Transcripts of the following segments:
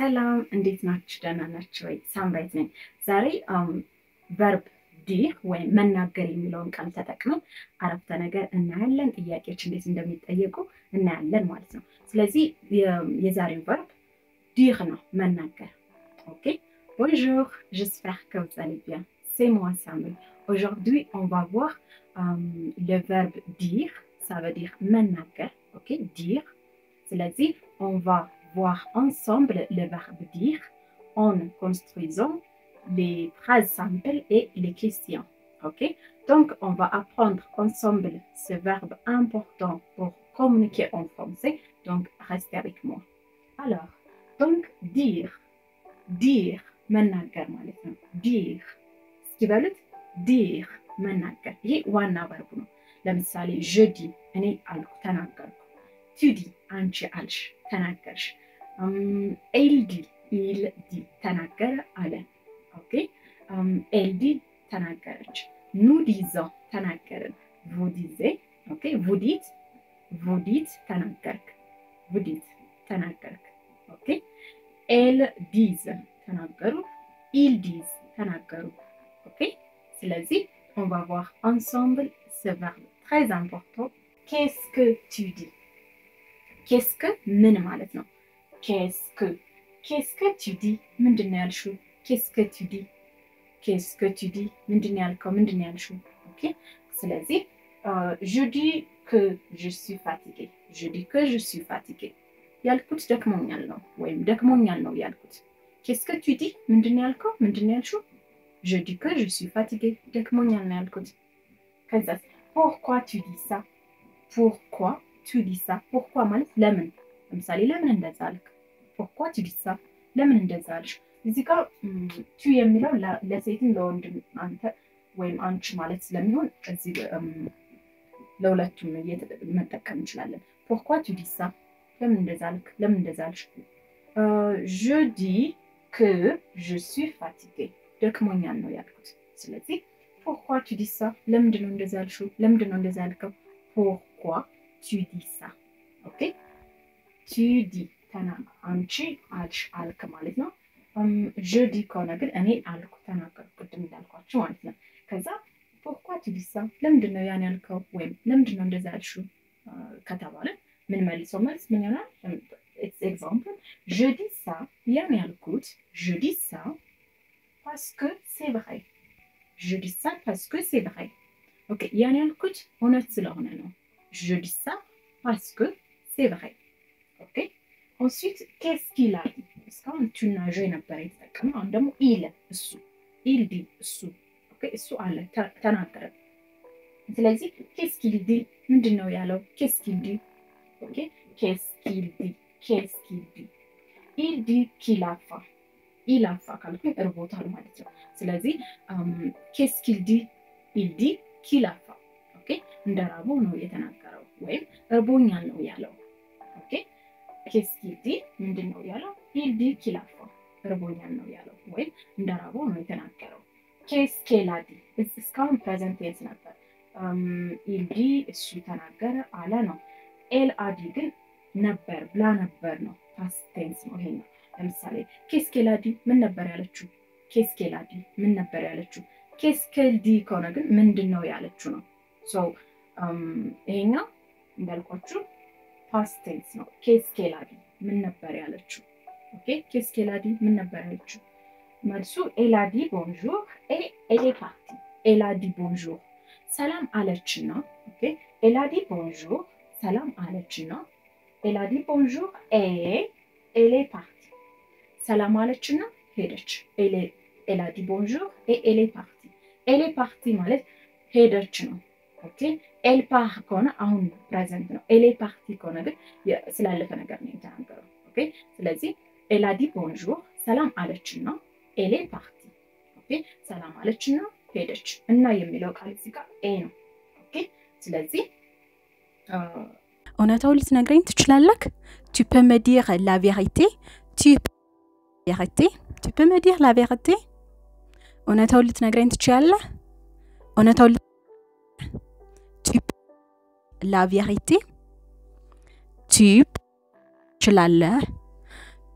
ሰላም እንዴት ናችሁ? ደህና ናችሁ ወይ? ሳምራይት ነኝ። ዛሬ verbe dire ወይም መናገር የሚለውን ቃል ተጠቅመን አረፍተ ነገር እናያለን። ጥያቄዎች እንዴት እንደሚጠየቁ እናያለን ማለት ነው። ስለዚህ የዛሬው verbe dire ነው፣ መናገር። OK, bonjour, j'espère que vous allez bien. C'est moi, Samuel. Aujourd'hui, on va voir le verbe dire, ça veut dire መናገር። OK, dire. ስለዚህ on va voir ensemble le verbe dire en construisant les phrases simples et les questions. Ok? Donc, on va apprendre ensemble ce verbe important pour communiquer en français. Donc, restez avec moi. Alors, donc, dire, dire, መናገር ማለት ነው። Dire እስኪ በሉት፣ dire መናገር። ይሄ ዋና verb ኡ ነው። ለምሳሌ je dis እኔ አልኩ ተናገርኩ። Tu dis አንቺ አልሽ ተናገርሽ። Elle dit, il dit ተናገረ አለ። OK, elle dit ተናገረች። Nous disons ተናገርን። Vous disiez, OK, vous dites, vous dites ተናገርክ። Vous dites ተናገርክ። OK, elles disent ተናገሩ። Ils disent ተናገሩ። OK, ስለዚህ on va voir ensemble ce verbe très important. Qu'est-ce que tu dis? Qu'est-ce que ምን ማለት ነው? Qu'est-ce que, qu'est-ce que tu dis ምንድን ነው ያልሽው? Qu'est-ce que tu dis, qu'est-ce que tu dis ምንድን ነው ያልከው? ምንድን ነው ያልሽው? OK, ስለዚህ je dis que je suis fatigué, je dis que je suis fatigué ያልኩት ደክሞኛል ነው ወይም ደክሞኛል ነው ያልኩት። Qu'est-ce que tu dis ምንድን ነው ያልከው? ምንድን ነው ያልሽው? Je dis que je suis fatigué ደክሞኛል ነው ያልኩት። ከዛስ pourquoi tu dis ça? Pourquoi tu dis ça? Pourquoi ማለት ለምን። ለምሳሌ ለምን እንደዛ አልክ? Pourquoi tu dis ça? ለምን እንደዛ አልሽ? እዚህ ጋር tu የሚለው ለሴትም ለወንድም አንተ ወይም አንቺ ማለት ስለሚሆን እዚህ ለሁለቱም መጠቀም እንችላለን። Pourquoi tu dis ça? ለምን እንደዛ አልክ? ለምን እንደዛ አልሽ? Je dis que je suis fatigué ደክሞኛል ነው ያልኩት። ስለዚህ pourquoi tu dis ça? ለምንድን ነው እንደዛ ያልሽው? ለምንድን ነው እንደዛ ያልከው? Pourquoi tu dis ça? OK, tu dis አንቺ አልሽ አልክ ማለት ነው። Je dis ከሆነ ግን እኔ አልኩ ተናገርኩ፣ ቅድም እንዳልኳችሁ ማለት ነው። ከዛ pourquoi tu dis ça? ለምንድን ነው ያን ያልከው ወይም ለምንድን ነው እንደዛ ያልሽው ከተባለ ምን መልሰው መልስ ምን ይሆናል? Example, je dis ça ያን ያልኩት፣ je dis ça parce que c'est vrai, je dis ça parce que c'est vrai. OK, ያን ያልኩት እውነት ስለሆነ ነው። Je dis ça parce que c'est vrai. OK, ensuite, qu'est-ce qu'il a dit? እስካሁን tu ና je ነበር የተጠቀመው። አሁን ደግሞ il እሱ፣ il dit እሱ። OK, እሱ አለ ተናገረ። ስለዚህ qu'est-ce qu'il dit ምንድን ነው ያለው? Qu'est-ce qu'il dit? OK, qu'est-ce qu'il dit, qu'est-ce qu'il dit? Il dit qu'il a faim. Il a faim ካልኩኝ እርቦታል ማለት ነው። ስለዚህ qu'est-ce qu'il dit? Il dit qu'il a faim. OK, እንደራበው ነው የተናገረው ወይም እርቦኛል ነው ያለው። OK, qu'est-ce qu'il dit ምንድን ነው ያለው? Il dit qu'il a faim እርቦኛል ነው ያለው ወይም እንደራበው ነው የተናገረው። Qu'est-ce qu'elle a dit? እስካሁን present tense ነበር። Il dit እሱ ተናገረ አለ ነው። Elle a dit ግን ነበር ብላ ነበር ነው። Past tense ነው ይሄኛው። ለምሳሌ qu'est-ce qu'elle a dit ምን ነበር ያለችው? Qu'est-ce qu'elle a dit ምን ነበር ያለችው? Qu'est-ce qu'elle dit ከሆነ ግን ምንድን ነው ያለችው ነው። So ይሄኛው እንዳልኳችሁ past tense ነው። Qu'est-ce qu'elle a dit ምን ነበር ያለችው? OK, qu'est-ce qu'elle a dit ምን ነበር ያለችው? መልሱ elle a dit bonjour et elle est partie. Elle a dit bonjour ሰላም አለችና። OK, elle a dit bonjour ሰላም አለችና። Elle a dit bonjour et elle est partie ሰላም አለችና ሄደች። Elle a dit bonjour et elle est partie. Elle est partie ማለት ሄደች ነው። OK, elle part ከሆነ አሁን present ነው። Elle est partie ከሆነ ግን ስላለፈ ነገር ነው የተናገረው። OK, ስለዚህ elle a dit bonjour ሰላም አለችና elle est partie. OK, ሰላም አለችና ሄደች። እና የሚለው ቃል እዚህ ጋር et ነው። OK, ስለዚህ እውነታውን ልትነግረኝ ትችላለህ? Tu peux me dire la vérité? Tu vérité? Tu peux me dire la vérité? እውነታውን ልትነግረኝ ትችላለህ? እውነታውን tu la vérité? Tu ትችላለህ?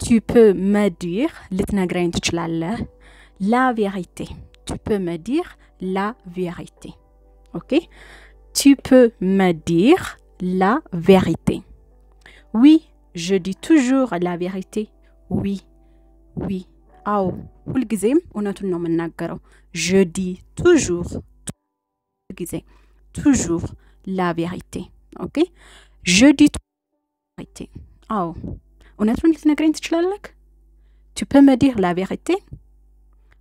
Tu peux me dire ልትነግረኝ ትችላለህ la vérité. Tu peux me dire la vérité. OK, tu peux me dire la vérité. Oui, je dis toujours la vérité. Oui, oui. አዎ ሁልጊዜም እውነቱን ነው የምናገረው። Je dis toujours ጊዜ toujours la vérité. OK, je dis vérité. አዎ እውነቱን ልትነግረኝ ትችላለህ? Tu peux me dire la vérité.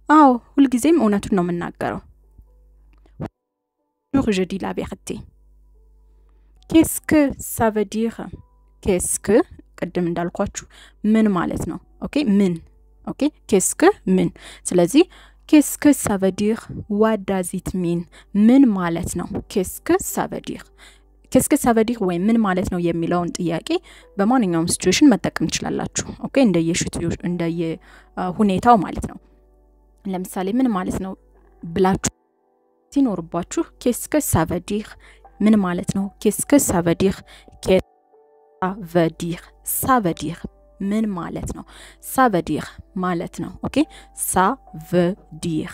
አዎ ሁልጊዜም እውነቱን ነው የምናገረው። Toujours je dis la vérité. Qu'est-ce que ça veut dire? Qu'est-ce que ቅድም እንዳልኳችሁ ምን ማለት ነው? OK ምን OK qu'est-ce que ምን። ስለዚህ qu'est-ce que ça veut dire? What does it mean? ምን ማለት ነው? Qu'est-ce que ça veut dire? Qu'est-ce que ça veut dire ወይም ምን ማለት ነው የሚለውን ጥያቄ በማንኛውም situation መጠቀም ትችላላችሁ። OK እንደየ ሁኔታው ማለት ነው። ለምሳሌ ምን ማለት ነው ብላችሁ ሲኖርባችሁ qu'est-ce que ça veut dire ምን ማለት ነው? Qu'est-ce que ça veut dire? Ça veut dire, ça veut dire ምን ማለት ነው? Ça veut dire ማለት ነው። OK ça veut dire.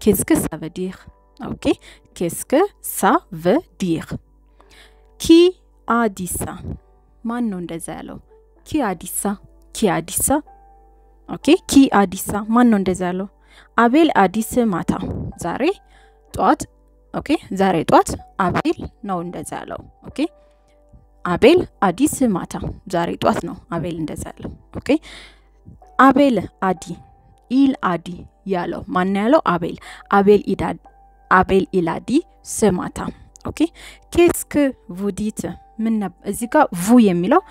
Qu'est-ce que ça veut dire? OK qu'est-ce que ça veut dire? Qui a dit ça? ማን ነው እንደዛ ያለው? Qui a dit ça? Qui a dit ça? OK qui a dit ça? ማን ነው እንደዛ ያለው? አቤል a dit ce matin ዛሬ ጧት። OK ዛሬ ጧት አቤል ነው እንደዛ ያለው። OK አቤል a dit ce matin ዛሬ ጧት ነው አቤል እንደዛ ያለው። OK አቤል a dit il a dit ያለው ማን ያለው? አቤል አቤል አቤል il a dit ce matin. OK qu'est-ce que vous dites ምን እዚህ ጋር vous የሚለው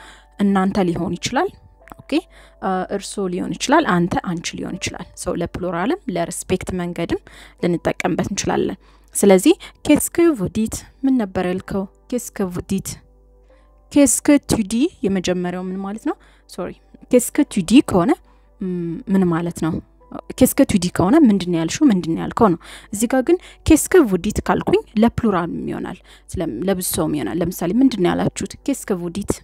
እናንተ ሊሆን ይችላል። OK እርሶ ሊሆን ይችላል፣ አንተ አንቺ ሊሆን ይችላል። ሰው ለ plural ም ለ respect መንገድም ልንጠቀምበት እንችላለን። ስለዚህ qu'est-ce que vous dites ምን ነበር ያልከው? Qu'est-ce que vous dites? Qu'est-ce que tu dis የመጀመሪያው ምን ማለት ነው? Sorry qu'est-ce que tu dis ከሆነ ምን ማለት ነው? Qu'est-ce que tu dis ከሆነ ምንድነው ያልሽው? ምንድነው ያልከው ነው። እዚህ ጋር ግን qu'est-ce que vous dites ካልኩኝ ለ plural ም ይሆናል፣ ለብዙ ሰውም ይሆናል። ለምሳሌ ምንድነው ያላችሁት? Qu'est-ce que vous dites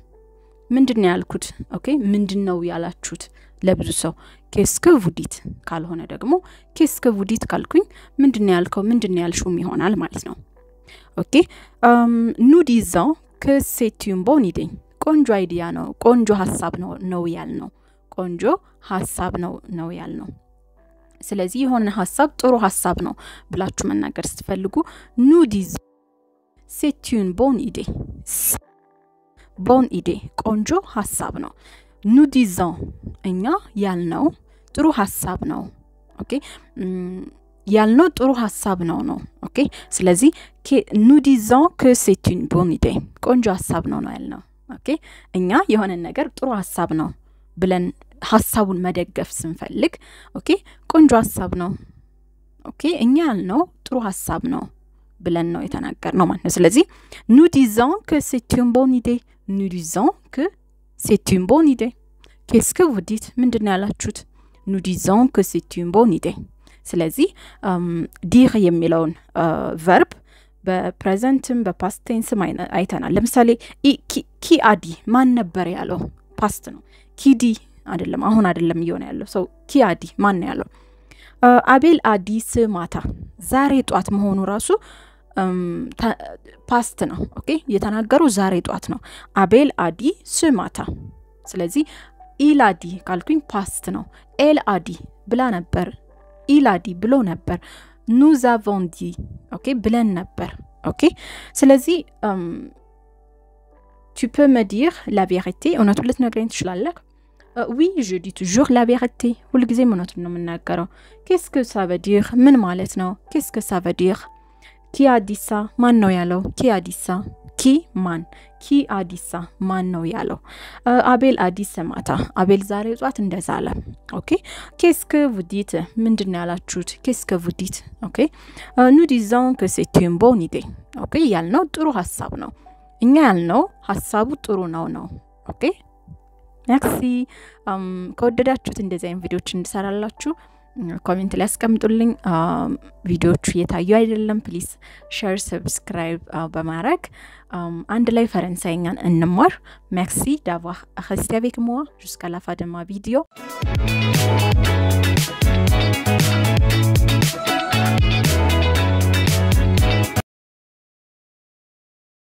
ምንድነው ያልኩት? OK ምንድነው ያላችሁት ለብዙ ሰው qu'est-ce que vous dites ካልሆነ ደግሞ qu'est-ce que vous dites ካልኩኝ ምንድነው ያልከው? ምንድነው ያልሽውም ይሆናል ማለት ነው። OK nous disons que c'est une bonne idée ቆንጆ idea ነው፣ ቆንጆ ሐሳብ ነው ነው ያልነው። ቆንጆ ሐሳብ ነው ነው ያልነው። ስለዚህ የሆነ ሐሳብ ጥሩ ሐሳብ ነው ብላችሁ መናገር ስትፈልጉ nous disons c'est une bonne idée bonne idée ቆንጆ ሐሳብ ነው። Nous disons እኛ ያልነው ጥሩ ሐሳብ ነው። OK ያልነው ጥሩ ሐሳብ ነው ነው። OK ስለዚህ nous disons que c'est une bonne idée ቆንጆ ሐሳብ ነው ነው ያልነው። OK እኛ የሆነ ነገር ጥሩ ሐሳብ ነው ብለን ሐሳቡን መደገፍ ስንፈልግ OK ቆንጆ ሐሳብ ነው OK እኛ ያልነው ጥሩ ሐሳብ ነው ብለን ነው የተናገርነው ማለት ነው። ስለዚህ nous disons que c'est une bonne idée nous disons que c'est une bonne idée. Qu'est-ce que vous dites? ምንድነው ያላችሁት? Nous disons que c'est une bonne idée. ስለዚህ dire የሚለውን verb በፕሬዘንትም በፓስት ቴንስም አይተናል። ለምሳሌ qui a dit ማን ነበር ያለው? Past ነው። Qui dit አይደለም፣ አሁን አይደለም እየሆነ ያለው ሰው። Qui a dit ማን ነው ያለው? አቤል a dit ce matin ዛሬ ጧት መሆኑ ራሱ past ነው። OK የተናገረው ዛሬ ጧት ነው። አቤል a dit ce matin። ስለዚህ il a dit ካልኩኝ past ነው። Elle a dit ብላ ነበር፣ il a dit ብሎ ነበር፣ nous avons dit OK ብለን ነበር። OK ስለዚህ tu peux me dire la vérité እውነቱን ልትነግረኝ ትችላለህ? Oui, je dis toujours la vérité ሁልጊዜም እውነቱን ነው የምናገረው። Qu'est-ce que ça veut dire ምን ማለት ነው? Qu'est-ce que ça veut dire? Qui a dit ça ማን ነው ያለው? Qui a dit ça qui ማን qui a dit ça ማን ነው ያለው? አቤል a dit ce matin አቤል ዛሬ ጧት እንደዛ አለ። OK qu'est-ce que vous dites ምንድነው ያላችሁት? Qu'est-ce que vous dites? OK nous disons que c'est une bonne idée OK ያልነው ጥሩ ሐሳብ ነው። እኛ ያልነው ሐሳቡ ጥሩ ነው ነው። OK merci። ከወደዳችሁት እንደዚህ አይነት ቪዲዮዎች እንድሰራላችሁ Comment ላይ አስቀምጡልኝ። ቪዲዮቹ እየታዩ አይደለም። Please share፣ subscribe በማድረግ አንድ ላይ ፈረንሳይኛን እንማር። Merci d'avoir resté avec moi jusqu'à la fin de ma vidéo.